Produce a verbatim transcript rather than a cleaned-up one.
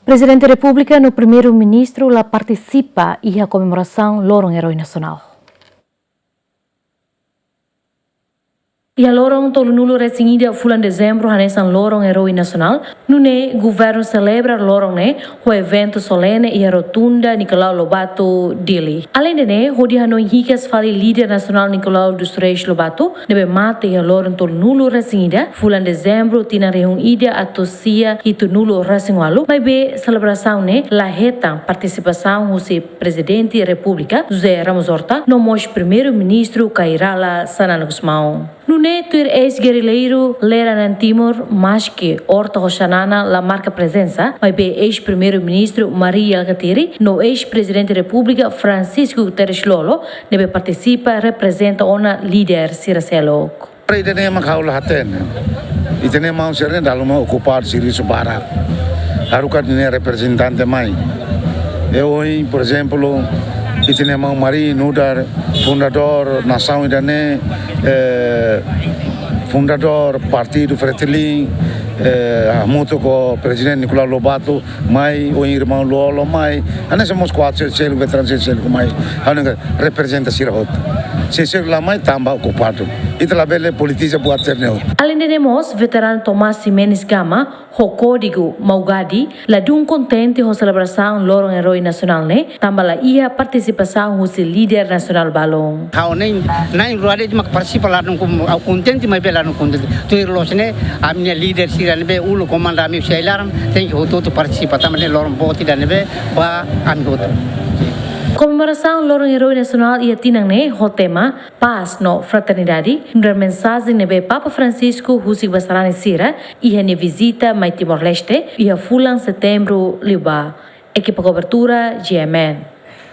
Prezidente Repúblika no Primeiru-Ministru la partisipa iha komemorasaun Loron Eroi Nasionál. Iha loron tolunulu-resin-ida fulan Dezembru hanesan Loron Eroi Nasionál, nune'e governu selebra loron ne'e ho eventu solene iha Rotunda Nicolau Lobato, Dili. Aleinde ne'e, hodi hanoin hikas fali líder nasionál Nicolau dos Reis Lobato, ne'ebé mate iha loron tolunulu-resin-ida fulan Dezembru tinan rihun ida atus sia hitunulu-resin-ualu, maibé selebrasaun ne'e la hetan partisipasaun husi Prezidente Repúblika José Ramos Horta, no mós Primeiru-Ministru Kay Rala Xanana Gusmão. Nune'e tuir eis-gerrilleiru Lera Na'in Timur, maski Horta ho Xanana la marka prezensa, maibé eis-Primeiru-Ministru Mari Alkatiri no eis-Prezidente Repúblika Francisco Guterres Lú-Olo, ne'ebé partisipa reprezenta ona líder sira seluk. Ida-ne'e mak ha'u la hatene. Ita-nia maun sira-ne'e dala ruma okupadu servisu barak. Haruka nia reprezentante mai. E ohin, por ezemplu, ita-nia maun Mari nu'udar fundadór nasaun ida-ne'e, eh, fundadór partidu Fretilin, eh, hamutuk ho Prezidente Nicolau Lobato, mai, ohin irmaun Lú-Olo mai, hanesan mós kuadru sira seluk, veteranu sira seluk mai, ha'u hanoin reprezenta sira hotu. Sira seluk la mai tanba okupadu. Ita labele politiza buat sira-ne'e hotu. Aleinde ne'e mós, veteranu Tomás Ximenes Gama, ho kódigu Maugadi, ladún kontente ho selebrasaun Loron Eroi Nasionál ne'e, tanba la iha partisipasaun husi líder nasionál balun. Ha'u na'in, na'in rua de'it mak partisipa, ladún kon-, ha'u kontente, maibé ladún kontente. Tuir loos ne'e, ami-nia líder sira ne'ebé uluk komanda ami husi ai-laran, tenke hotu-hotu partisipa, tanba ne'e loron boot ida ne'ebé ba ami hotu. Komemorasaun Loron Eroi Nasionál iha tinan ne'e ho tema Pás no Fraternidade, nu'udar mensajen ne'ebé Papa Francisco husik ba sarani sira iha nia vizita mai Timor-Leste iha fulan Setembru liubá. Ekipa kobertura, G M N.